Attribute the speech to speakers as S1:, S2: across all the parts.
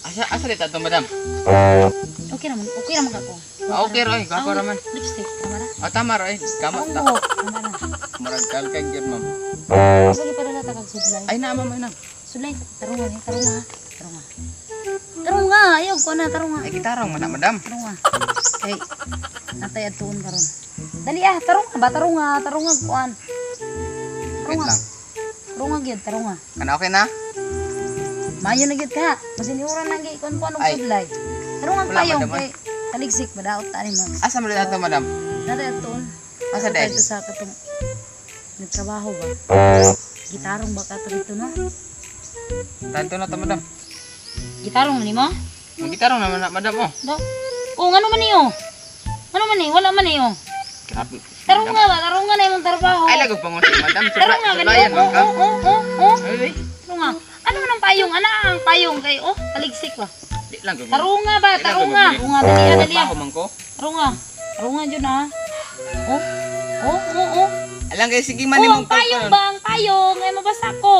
S1: Asa asa dito ato, madam?
S2: Okay raman ka ko.
S1: Ah, okay ra, eh, gwapo
S2: Ang
S1: raman.
S2: lipstick, tama na.
S1: Ah, tama ra eh. Kama
S2: Ang
S1: ta.
S2: buhok, tama na.
S1: Murag kalkag gyud, ma'am.
S2: Sige padala ta kag sudlay.
S1: Ay na, ma'am, ay na.
S2: Sudlay, tarungan eh, tarunga. Tarunga. Tarunga, ayaw ko na tarunga.
S1: Ay gitarong man na, madam.
S2: Tarunga. Kay natay adtuon karon. Dali ah, tarunga ba tarunga, tarunga kuan.
S1: Wait
S2: Tarunga.
S1: lang.
S2: Tarunga gyud, tarunga.
S1: Kana okay na?
S2: Maayo na gyud ka. Masinhuran na gyud kuan kuan og
S1: Ay.
S2: sudlay. Tarunga
S1: Wala,
S2: payong
S1: madam,
S2: kay taligsik madaot ta ni mo.
S1: Asa man dito ato, madam?
S2: Natay adtuon.
S1: Asa
S2: Adto
S1: day?
S2: tayo sa katong nagtrabaho ba? Gitarong ba ka to dito no?
S1: Tanto na to, madam.
S2: Gitarong na nimo?
S1: Gitarong naman na, madam, oh.
S2: Do. Oh, ngano man niyo? Ano man ni? Wala man niyo.
S1: Grabe.
S2: Tarong nga ba? Tarong nga na imong trabaho.
S1: Ay lagog pangusi, madam.
S2: Tarong nga gani.
S1: Sulayan
S2: Oh,
S1: man ka.
S2: oh, oh, oh, oh.
S1: Ay, ay.
S2: Tarong nga. Ano man ang payong? Ana ang payong kay oh, taligsik ba?
S1: Di lang gud.
S2: Tarong nga ba?
S1: Di lang
S2: Tarong nga.
S1: gud.
S2: Tarong nga dali ah, dali ah.
S1: Trabaho man ko.
S2: Tarong nga. Tarong nga jud ah. Oh. Oh, oh, oh.
S1: Alang kay sige man
S2: Oh,
S1: nimong
S2: ang payong ba? Ang payong ay mabasa ko.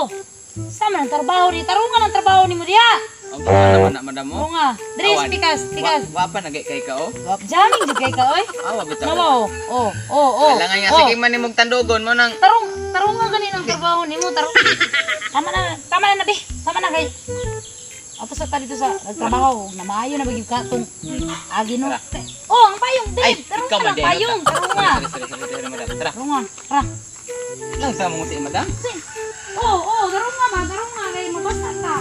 S2: Sa man ang trabaho ni? Tarong nga ng trabaho nimo diha.
S1: Ang kuha naman na, madam, oh.
S2: Tarong nga. Diri
S1: Awan.
S2: tikas, tikas.
S1: Wa pa nagay kay ka, oh.
S2: Jamming jud kay ka oy.
S1: Awa bitaw.
S2: Nawa oh. Oh, oh, oh.
S1: Alang nga
S2: oh.
S1: sige man nimong tandugon mo nang
S2: Tarong, tarong nga ganin ang trabaho nimo, tarong. Tama na nabi. Tama na kay. Ato sa ta dito sa nagtrabaho, na maayo na magyud ka tong agi no.
S1: Tara.
S2: Oh, ang payong,
S1: Ay,
S2: Dave. Tarong
S1: ikaw
S2: ka
S1: man
S2: lang
S1: din.
S2: payong, tarong nga.
S1: Sorry, sorry, sorry, sorry, madam. Tara.
S2: Tarong nga, tara.
S1: Lang sa mo si madam.
S2: Kasi, oh, oh, tarong nga ba, tarong nga kay mabasa ta.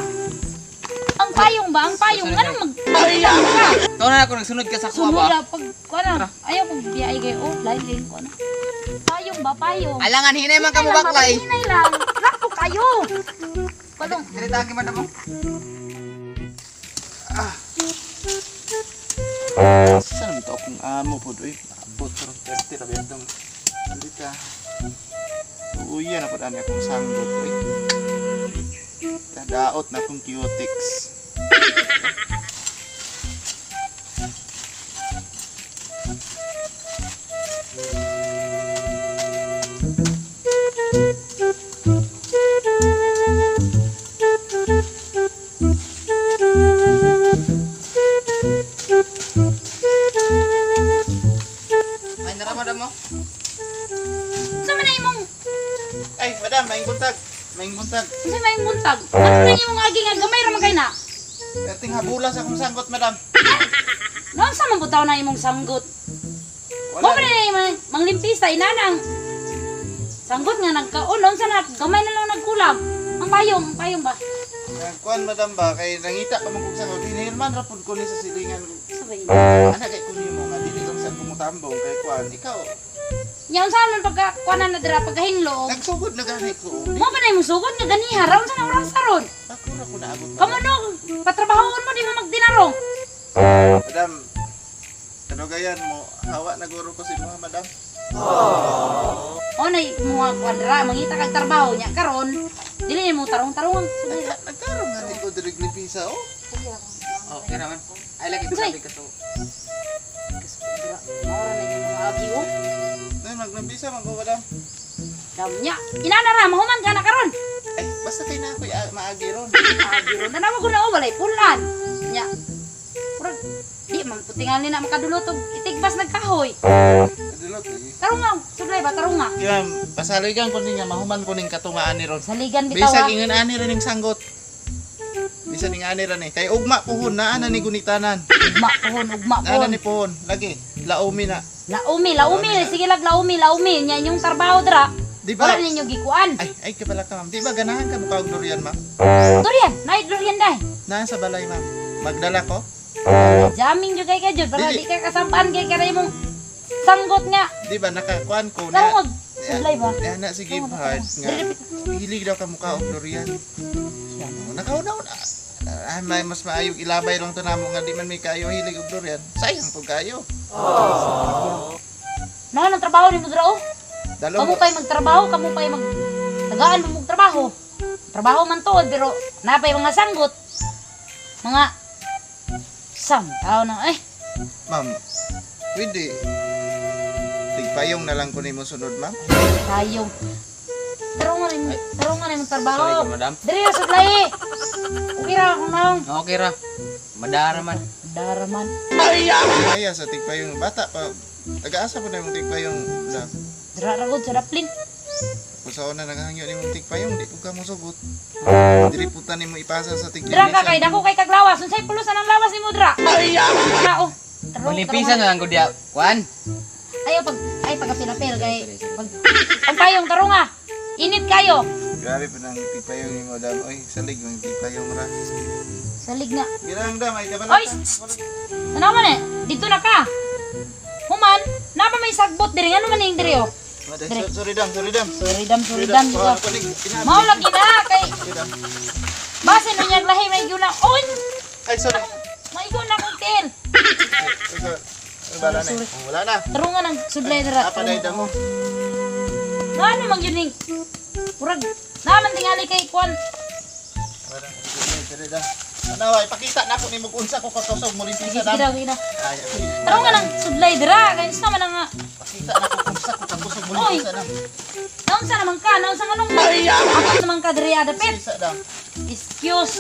S2: Ang payong ba, ang payong,
S1: Sorry,
S2: anong mag magtang ka?
S1: Ito na ako nagsunod ka sa kuha
S2: Sunod
S1: ba.
S2: na pag kuan na. Ayaw pag biyay kay oh, lain kay kuan na. Payong ba, payong.
S1: Alangan hinay man ka mo
S2: Hinay lang,
S1: baklay.
S2: Hinay lang. Rapo kayo. Palong.
S1: Dili ta ki madam. oh.
S3: Saan naman to akong amo po doy? Abot karon 30 ra biyang dili ka. Uya na po ani akong sanggot oy. Tadaot na akong cutix.
S1: Ay nara madam oh.
S2: Sa man na imong
S3: Ay, madam, maing buntag. Maing buntag.
S2: unsa may imong buntag? Ano na imong agi nga gamay ra man kay na?
S3: Perting habula sa akong sanggot, madam.
S2: Noon sa man butaw na imong sanggot.
S3: Wala.
S2: Mo man na imong manglimpista inanang sanggot nga nagkaon unsa na gamay na lang nagkulam. Ang payong ba?
S3: Kuan madam ba kay nangita pa man kog sanggot. Hinihilman ra pud ko ni sa silingan.
S2: Sa ba yun?
S3: Ana kay kunin mo nga dili lang sa kumutambong kay kuan. Ikaw
S2: Nya unsa man pagka kuanan na dira pagkahinlo.
S3: nagsugod na gani ko.
S2: Mo man na imong sugod nga ganiha ra unsa na oras karon?
S3: Ako ra ko naabot.
S2: Kamo no patrabahoon mo di mo magdinarong.
S3: Madam, kadugayan mo, hawa na guro ko si mo, madam.
S2: O nay mga kuan dira mangita kag trabaho nya karon. Dili nimo tarong-tarong.
S3: Nagkaroon nga ni ko diri pisa, oh.
S1: Oh, okay raman. Ay lagi
S2: Unsay?
S1: grabe ka to.
S2: Maura na yung mga agi oh.
S3: Nay, maglambisa man ko, madam.
S2: Damnya. Inana ra mahuman ka na karon.
S3: Ay, basta kay na ako maagi ron.
S2: Agi ron tanawa ko na oh walay pulan. Nya. Murag di man putingali na makadulot og itigbas nagkahoy.
S3: Kadulot, eh.
S2: Tarong nga, sublay ba tarong nga.
S3: Di ma'am, pasaligan ko ninyo, mahuman ko ning katungaan ni ron.
S2: Saligan bitaw.
S3: Bisag
S2: ah.
S3: ingon ani ra ning sanggot. Bisan ning ani ra ni. Kay ugma puhon naa na ni gunitanan.
S2: Ugma pohon, ugma
S3: Naa na
S2: pohon.
S3: ni puhon. Lagi, laomi na.
S2: Laumi, laumi, sige lag laumi, laumi nya inyong trabaho dira.
S3: Di ba?
S2: Wala ninyo gikuan.
S3: Ay, ay kabala ka ma'am. Di ba ganahan ka mukha og durian ma'am?
S2: Durian, nay durian dai.
S3: Naa sa balay ma'am. Magdala ko.
S2: Jamming jud kay ka jud para
S3: Dili.
S2: di ka kasampan kay kanay mong sanggot nga.
S3: Di ba nakakuan ko
S2: Tarong
S3: na.
S2: og sublay ba?
S3: Na na si Give Heart nga. Hilig daw ka mukha og durian. Oh, nakauna-una. Ah, may mas maayog ilabay lang to namo nga di man may kayo hilig og durian. Sayang pud kayo.
S2: Naon ang trabaho nimo dira oh?
S3: Dalong
S2: Kamu pa'y magtrabaho, kamu pa'y mag tagaan mo mong trabaho. Trabaho man tuod pero napay mga sanggot. Mga sam tao na eh.
S3: Ma'am, pwede. Tigpayong na lang ko nimo sunod, ma'am.
S2: Payong. Tarungan imong trabaho.
S1: Sorry ko, madam.
S2: Diri ra sudlay. Okay ra akong naong.
S1: Okay ra. Madara man.
S2: Dara man.
S3: Kaya sa tigpayong bata pa. Taga-asa po na imong tigpayong dam.
S2: Dira ra gud sa daplin.
S3: Kung sa una naghangyo nimong tigpayong, di po ka mosugot. Diri puta nimo ipasa sa
S2: Dira ka
S3: tiglinisan.
S2: kay dako kay kaglawas. Unsay pulusan ang lawas nimo dira? Tao.
S1: Malimpisan na lang ko diya. Kuan.
S2: Ayaw pag ay pagapilapil kay pag ang payong tarunga. Init kayo.
S3: Grabe po nang tigpayong nimo dam. Oy, salig mong tigpayong ra.
S2: Salig na.
S3: Girang dam ay kabalaka.
S2: Oy, Ano man eh? Dito na ka. Human, napa may sagbot diri ano man ning diri oh.
S3: Sorry dam, sorry dam.
S2: Sorry dam, sorry dam. Mao lagi na kay Base no niya lahi may guna. Oy,
S3: Ay, sorry.
S2: may guna kong tiil.
S3: Wala na. Eh. Wala na.
S2: Tarungan ang sudlay dira.
S3: Apa na mo?
S2: Ngano man gyud ning Murag naman tingali kay kuan.
S3: Wala. Sorry dam. Ano, ay pakita na ko nimo kung unsa ko kakusog mo limpisa
S2: Sige
S3: dam.
S2: daw, sige daw.
S3: Ay,
S2: Tarungan ang sudlay dira kay unsa man ang
S3: pakita na ko kung unsa ko kakusog mo
S2: Oy.
S3: limpisa dam.
S2: Naunsa naman ka? Naunsa nga nung Apat naman ka diri adapit.
S3: Limpisa dam.
S2: Excuse.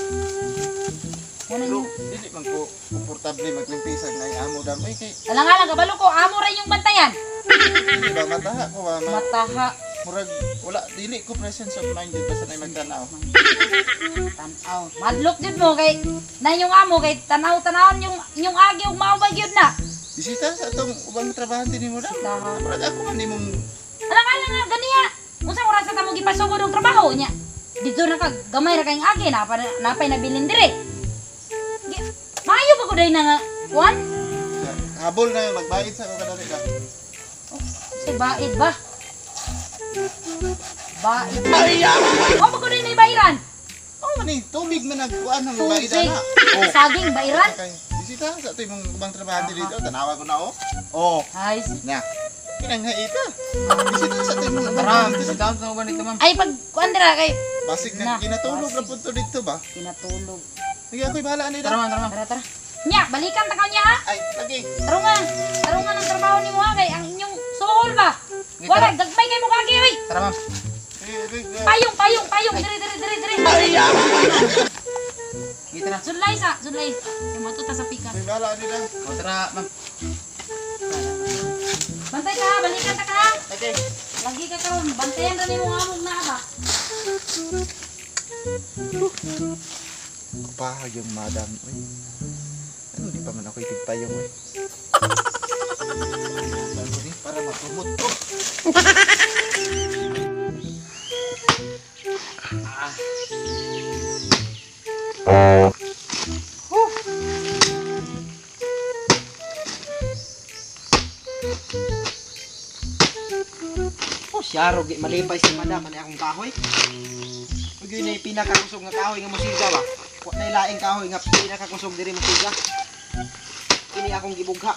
S2: Ano
S3: Pero
S2: nyo?
S3: dili man ko komportable maglimpisa nga yung amo dam. Ay kay
S2: Alang-alang kabalo ko, amo ra yung bantayan.
S3: dili ba mataha ko ba ma,
S2: Mataha.
S3: murag wala dili ko presence of mind jud basta na magtanaw.
S2: Tanaw. Madlok jud mo kay na yung amo kay tanaw-tanawon yung yung agi ug mao ba gyud na.
S3: Bisita sa atong ubang trabahante nimo dam.
S2: Bisita.
S3: Murag ako man nimong
S2: Alang-alang nga ganiya. Unsa oras na tamo gipasugod og trabaho niya? Dito na ka gamay ra kayong agi na napay nabilin dire. Maayo ba ko day na nga kuan?
S3: habol na magbayad sa ko kadali dam.
S2: Sa baid ba? Baid. Mao ba ko day na ibairan?
S3: Oh man ni tubig man nagkuan ang bayad
S2: Tubig.
S3: ana. Oh.
S2: Saging bairan.
S3: Okay. Bisita sa ato imong ubang trabahante dito tanawa ko na oh. Oh,
S2: Ay,
S3: na. Kinanghaita. Bisita sa ato imong ubang
S1: Tara,
S3: trabahante dito.
S1: down sa uban dito, ma'am.
S2: ay pag kuan dira kay
S3: Basig
S2: Na,
S3: na kinatulog
S2: basig.
S3: na punto dito ba?
S2: kinatulog.
S3: Sige ako'y bahala ani
S1: Tara,
S3: dam.
S1: ma'am, tara, ma'am.
S2: Tara tara. Nya, balikan ta ka niya ha.
S3: Ay, lagi.
S2: Tarungan, tarungan ang trabaho nimo ha kay ang inyong suhol ba?
S1: Sige,
S2: Wala
S1: tara.
S2: gagmay kay mo kagi oy.
S1: Tara, ma'am.
S3: Eh, eh, eh.
S2: Payong, payong, payong diri diri diri diri.
S1: Sige, tara.
S2: Sudlay sa, sudlay. Kay matuta sa pikas.
S3: Ako'y bahala ani dam.
S1: O, tara, ma'am.
S2: Bantay ka ha, balikan ta ka ha.
S3: Okay.
S2: Lagi ka karon, bantayan ra nimo among naa ba.
S3: Kapahag yung madam. Uy. Ano, di pa man ako itigpayong. Uy. Saan ko ni? Para makumot ko.
S4: Oh, siyaro, gi malipay si madam, ani akong kahoy. Ug yun ay pinakakusog nga kahoy nga musiga ba. Wa nay laing kahoy nga pinakakusog diri musiga. Kini akong gibugha.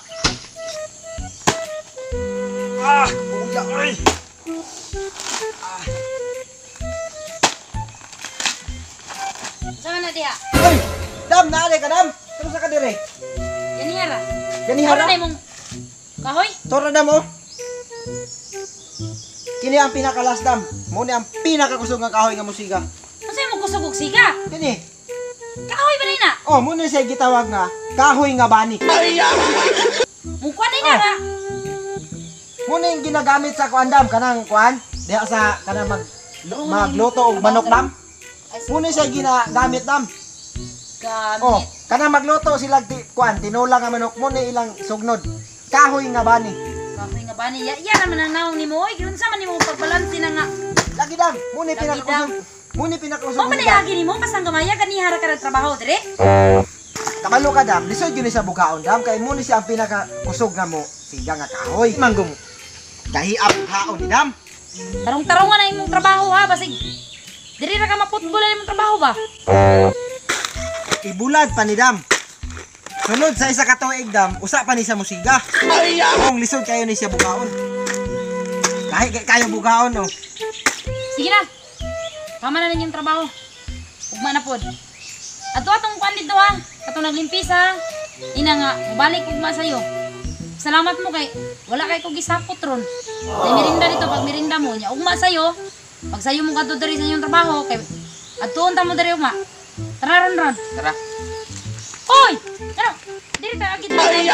S4: Ah, buya oy.
S2: Sa man na diha?
S4: Oy, dam naale ka dam. Pero sa ka dire?
S2: Ganiha ra.
S4: Ganiha
S2: Wala
S4: ra.
S2: na imong kahoy.
S4: Toro dam oh. Kini ang pinakalas dam. Mo ni ang pinakakusog nga kahoy nga musiga.
S2: Unsa imong kusog og siga?
S4: Kini.
S2: Kahoy ba na?
S4: Oh, mo ni siya gitawag nga kahoy nga bani.
S2: Mukha na nga.
S4: Muna yung ginagamit sa kuan dam kanang kuan diha sa kanang mag magluto og manok dam. Muna siya ginagamit dam.
S2: Gamit.
S4: Oh, kanang magluto sila ti, kuan tinula nga manok mo ni ilang sugnod. Kahoy nga bani.
S2: Kahoy nga bani. Ya, ya naman ang naong nimo oy. Giunsa man nimo pagbalanse na nga.
S4: Lagi dam, muna
S2: Lagi,
S4: pinakakusog. Muna pinakakusog.
S2: Mao man
S4: nga dam.
S2: agi nimo pasang gamaya ganiha ra ka nagtrabaho dire.
S4: Kabalo ka dam, lisod yun sa bukaon dam kay muna siya ang pinakakusog nga mo siga nga kahoy. Manggong gahiap haon ni dam.
S2: Tarong-tarungan na imong trabaho ha basig. Diri ra ka maputbol na imong trabaho ba?
S4: Ibulad pa ni dam. Sunod sa isa ka tuig dam, usa pa ni sa musiga. Kung lisod kayo ni siya bukaon. Kahit kay kayo bukaon no.
S2: Sige na. Tama na ninyong trabaho. Ugma na pod. Ato atong kuan dito ha. Atong naglimpis ha. Ina nga, balik ugma sayo. Salamat mo kay wala kay ko gisapot ron. May merinda dito pag merinda mo nya ugma sayo. Pagsayo mo kadto diri sa inyong trabaho kay adtuon ta mo diri ugma. Tara ron ron.
S1: Tara.
S2: Oy! Ano? Diri ta agi diri.